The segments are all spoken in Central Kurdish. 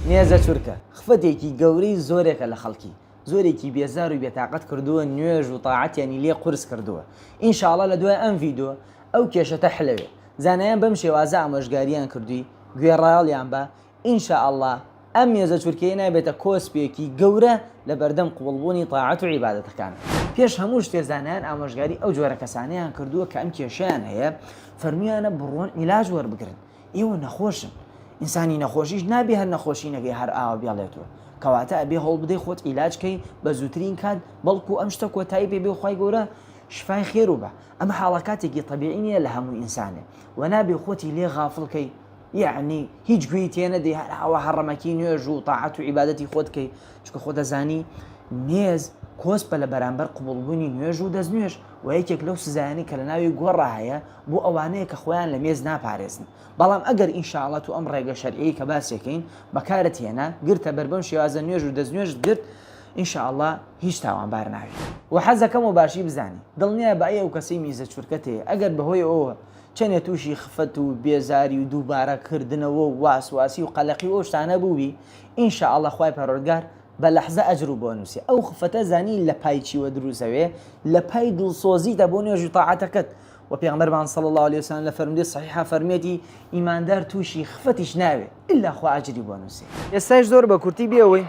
مێزە چورکە خفەتێکی گەورەی زۆرێکە لە خەڵکی زۆرێکی بێزار و بێتاقەت کردووە نوێژ و تاعەتیانی لێ قورس کردووە ان شاء اللە لە دوای ئەم ڤیدۆ ئەو کێشەتە حلەوێ زانایان بەم شێوازە ئامۆژگاریان کردووی گوێڕایەڵیان بە ان شاء اللە ئەم مێزە چورکەیە نابێتە کۆسپێکی گەورە لە بەردەم قبوڵبوونی تاعەت و عیبادەتەکان. پێش هەموو شتێ زانایان ئامۆژگاری ئەو جۆرە کەسانەیان کردووە کە ئەم کێشەیان هەیە فەرموویانە بڕۆن عیلاج وەربگرن ئێوە نەخۆشن ئینسانی نەخۆشیش نابێ هەر نەخۆشینەکەی هەر ئاوا بێڵێتەوە کەواتە ئەبێ هەوڵ بدەی خۆت عیلاج کەی بە زووترین کات بەڵکو ئەم شتە کۆتایی پێ بێ و خوای گەورە شفای خێر و بە ئەمە حاڵەکاتێکی تەبیعی نییە لە هەموو ئینسانێ و نابێ خۆتی لێ غافڵ کەی یەعنی هیچ گوێی تێ نەدەی هەر ئاوا هەڕەمەکی نوێژ و تاعەت و عیبادەتی خۆت کەی چونکە خۆ دەزانی مێز کۆسپە لە بەرامبەر قبوڵبوونی نوێژ و دەستنوێژ و یەکێک لەو سزایانەی کە لە ناوی گۆڕا هەیە بۆ ئەوانەیە کە خۆیان لە مێز ناپارێزن بەڵام ئەگەر ئینشاءاللە تۆ ئەم ڕێگە شەرعیەی کە باسێکەین بەکارت هێنا گرتە بەر بەم شێوازە نوێژ و دەستنوێژت گرت ئینشاءاللە هیچ تاوانبار نابی وە حەزەکەم و باشی بزانی دڵنیا بە ئەی ئەو کەسەی میزە چورکەت هەیە ئەگەر بەهۆی ئەوە چەنێ تووشی خفەت و بێزاری و دووبارە کردنەوە و واسواسی و قەلەقی و ئەو شتانە بووبی ان شاء اللە خوای پەروەردگار بە لەحزە ئەجرو بۆ نووسێ ئەو خفەتە زانی لە پای چیوە دروست ئەوێ لە پای دڵسۆزیتە بۆ نوێژ و تاعەتەکەت و پێغەمبەرمان صلی اللە علیه وسلم لە فەرمودەی صحیحا فەرموویەتی ئیماندار تووشی خفەتیش ناوێ ئیلا خوا ئەجری بۆ نووسێ. ئێستایش زۆر بە کورتی بێ ئەوەی.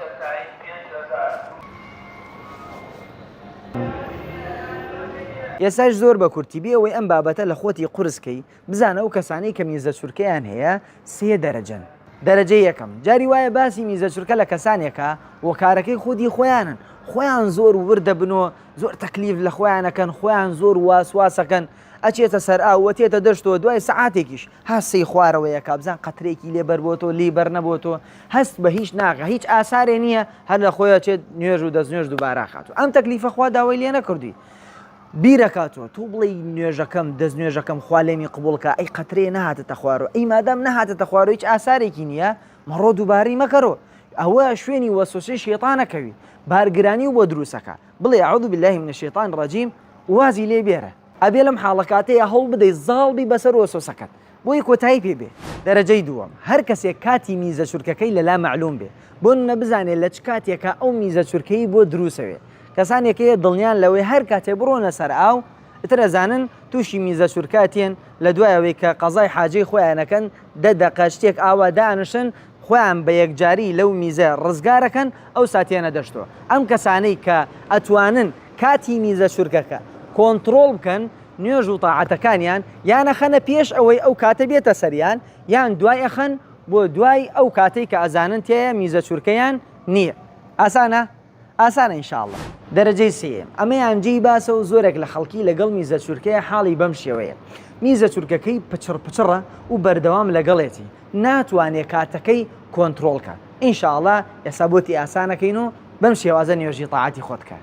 ئێستاش زۆر بە کورتی بێ ئەوەی ئەم بابەتە لە خۆتی قورس کەی بزانە ئەو کەسانەی کە میزە چورکەیان هەیە سێ دەرەجەن. دەرەجەی یەکەم، جاری وایە باسی میزە چورکە لە کەسانێکە هۆکارەکەی خودی خۆیانن، خۆیان زۆر ورد دەبن و زۆر تەکلیف لە خۆیان ئەکەن، خۆیان زۆر واسواس ئەکەن، ئەچێتە سەر ئاو و تێتە دەشتەوە دوای سەعاتێکیش ها سەی خوارەوەیە کا بزان قەترێکی لێ بەربۆتەوە لێی بەرنەبۆتەوە هەست بە هیچ ناکا هیچ ئاسارێ نییە هەر لە خۆی ئەچێت نوێژ و دەستنوێژ دووبارە ئەخاتەوە ئەم تەکلیفە خوا داوای لێ نەکردووی بیرەکاتەوە تۆ بڵێی نوێژەکەم دەستنوێژەکەم خوا لێمی قبوڵ کا ئەی قەترێ نەهاتەتە خوارەوە ئەی مادام نەهاتەتە خوارەوە هیچ ئاسارێکی نییە مەڕۆ دووبارەی مەکەرەوە ئەوە شوێنی وەسوسەی شەیتانەکەوی بارگرانی و بۆ دروستەکە بڵێ اعوذ باللە من الشیطان الرجیم وازی لێ بێرە ئەبێ لەم حاڵەکاتەیا هەوڵ بدەی زاڵ بی بەسەر وەسوەسەکەت بۆیە کۆتایی پێ بێ. دەرەجەی دووەم، هەر کەسێک کاتی میزە چورکەکەی لەلا مەعلوم بێ، بۆ نمونە بزانێ لە چ کاتێکا ئەو میزە چورکەی بۆ دروسەوێ، کەسانێک هەیە دڵنیان لەوەی هەر کاتێ بڕۆنە سەر ئاو ئیتر ئەزانن توشی میزە چورکە تێن، لە دوای ئەوەی کە قەزای حاجەی خۆیان ئەکەن دە دەقە شتێک ئاوا دانشن خۆیان بە یەکجاری لەو میزە ڕزگارەکەن ئەوسا تێنە دەشتەوە، ئەم کەسانەی کە ئەتوانن کاتی میزە چورکەکە کۆنتڕۆڵ بکەن نوێژ و تاعەتەکانیان یان ئەخەنە پێش ئەوەی ئەو کاتە بێتە سەریان یان دوای ئەخەن بۆ دوای ئەو کاتەی کە ئەزانن تیایا میزە چورکەیان نییە ئاسانە؟ ئاسانە ان شاء اللە. دەرەجەی سێیەم، ئەمەیان جێی باسە و زۆرێک لە خەڵکی لەگەڵ میزە چورکەیە حاڵی بەم شێوەیە میزە چورکەکەی پچڕ پچڕە و بەردەوام لەگەڵێتی ناتوانێ کاتەکەی کۆنتڕۆڵ کات ان شاء اللە ئێستا بۆتی ئاسانەکەین و بەم شێوازە نوێژی تاعەتی خۆت کە.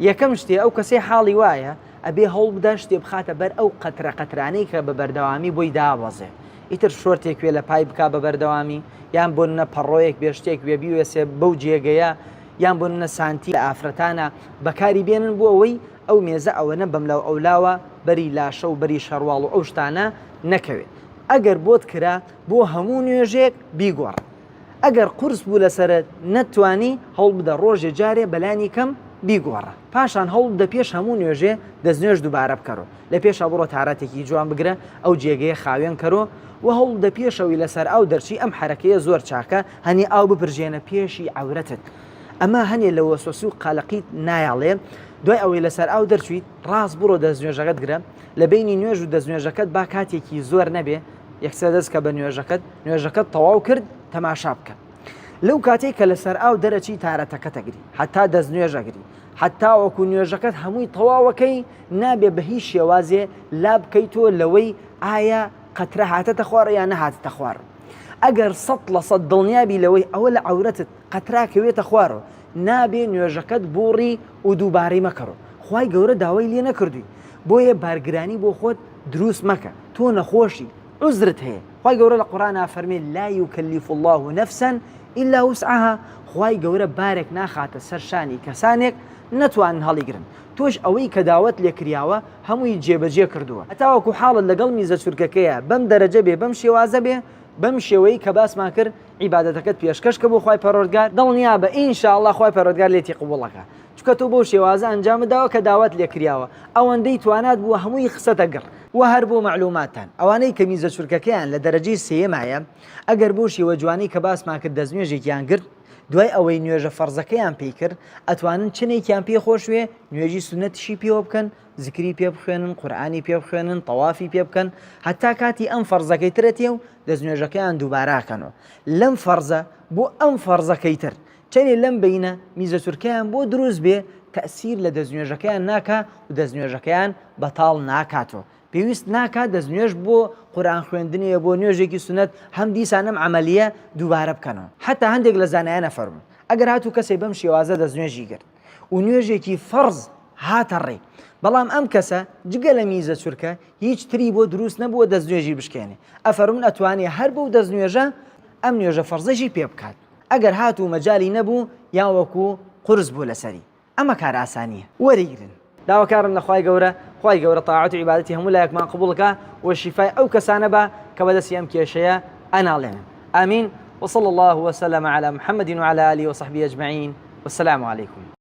یەکەم شتێ ئەو کەسەی حاڵی وایە ئەبێ هەوڵ بدا شتێ بخاتە بەر ئەو قەترە قەترانەی کە بە بەردەوامی بۆی دابەزێ ئیتر شۆرتێک وێ لە پای بکا بە بەردەوامی یان بۆ نمونە پەڕۆیەک بێ شتێک وێ بیوێسێ بەو جێگەیە یان بۆ نمونە سانتی لە ئافرەتانە بەکاری بێنن بۆ ئەوەی ئەو مێزە ئەوەنە بەملاو ئەولاوە بەری لاشە و بەری شەڕواڵ و ئەو شتانە نەکەوێ ئەگەر بۆت کرا بۆ هەموو نوێژێک بیگۆڕە ئەگەر قورس بوو لەسەرت نەتتوانی هەوڵبدە ڕۆژێ جارێ بەلانی کەم بیگۆڕە پاشان هەوڵبدە پێش هەموو نوێژێ دەستنوێژ دووبارە بکەرۆ لە پێشا بڕۆ تارەتێکی جوان بگرە ئەو جێگەیە خاوێن کەرۆ وە هەوڵبدە پێش ئەوی لەسەر ئاو دەرچی ئەم حەرەکەیە زۆر چاکە هەنێ ئاو بپرژێنە پێشی عەورەتت ئەمە هەنێ لە وەسوەسی و قەلەقیت نایەڵێ دوای ئەوەی لەسەر ئاو دەرچویت ڕاست بڕۆ دەستنوێژەکەت گرە لە بەینی نوێژ و دەستنوێژەکەت با کاتێکی زۆر نەبێ یەکسەر دەست کە بە نوێژەکەت نوێژەکەت تەواو کرد تەماشا بکە لەو کاتێک کە لەسەر ئاو دەرەچی تارەتەکەت ئەگری حتا دەست نوێژ ئەگری حتا وەکو نوێژەکەت هەمووی تەواوەکەی نابێ بە هیچ شێوازێ لا بکەیتەوە لەوەی ئایا قەترە هاتەتە خوار یان نەهاتەتە خوار ئەگەر 100% دڵنیابی لەوەی ئەوە لە عەورەتت قەترا کەوێتە خوارەوە نابێ نوێژەکەت بوڕی و دووبارەی مەکەرەوە خوای گەورە داوای لێ نەکردووی بۆیە بارگرانی بۆ خۆت دروست مەکە تۆ نەخۆشی عوزرت هەیە خوای گەورە لە قورئانا فەرمی لا یکلف اللە نفسا الا وسعها خوای گەورە بارێک ناخاتە سەر شانی کەسانێک نەتوانن هەڵیگرن تۆش ئەوەی کە داوت لێکریاوە هەمووی جێبەجێ کردووە هەتاوەکو حاڵت لەگەڵ میزە چورکەکەیە بەم دەرەجە بێ بەم شێوازە بێ. بەم شێوەی کە باسمان کرد عیبادەتەکەت پێشکەش کە بۆ خوای پەروەردگار دڵنیابە ان شاء اللە خوای پەروەردگار لێتی قبوڵەکا چونکە تۆ بەو شێوازە ئەنجامت داوە کە داوات لێکریاوە ئەوەندەی توانات بووە هەمووی خستەتە گڕ. وە هەر بۆ مەعلوماتتان ئەوانەی کە میزە چرکەکەیان لە دەرەجەی سێیەمایە ئەگەر بەو شێوە جوانەی کە باسمان کرد دەستنوێژێکیان گرت دوای ئەوەی نوێژە فەرزەکەیان پێی کرد ئەتوانن چەنێکیان پێ خۆش وێ نوێژی سوننەتیشی پێوە بکەن زکری پێ بخوێنن قورئانی پێ بخوێنن تەوافی پێ بکەن هەتا کاتی ئەم فەرزەکەی ترە تێ و دەستنوێژەکەیان دووبارە ئەکەنەوە لەم فەرزە بۆ ئەم فەرزەکەی تر چەنێ لەم بەینە میزە چرکەیان بۆ دروست بێ تەئسیر لە دەستنوێژەکەیان ناکا و دەستنوێژەکەیان بەتاڵ ناکاتەوە پێویست ناکا دەستنوێژ بۆ قورئان خوێندنێ بۆ نوێژێکی سوننەت هەم دیسان ئەم عەمەلیە دووبارە بکەنەوە حەتا هەندێک لە زانایان ئەفەرموون ئەگەر هاتوو کەسێ بەم شێوازە دەستنوێژی گرت و نوێژێکی فەرز هاتە ڕێ بەڵام ئەم کەسە جگە لە میزە چرکە هیچ تری بۆ دروست نەبووە دەستنوێژی بشکێنێ ئەفەرموون ئەتوانێ هەر بەو دەستنوێژە ئەم نوێژە فەرزەشی پێ بکات ئەگەر هاتوو مەجالی نەبوو یان وەکو قورس بوو لەسەری ئەمە کارئاسانیە وەریگرن. داواکارم لە خوای گەورە خوای گەورە تاعەت و عیبادەتی هەموو لایەکمان قبوڵ کا و شیفای ئەو کەسانە با کە بەدەستی ئەم کێشەیە ئەناڵێنن آمین وصلی اللە وسلم علی محمد وعلی آله وصحبه اجمعین والسلام علیکم.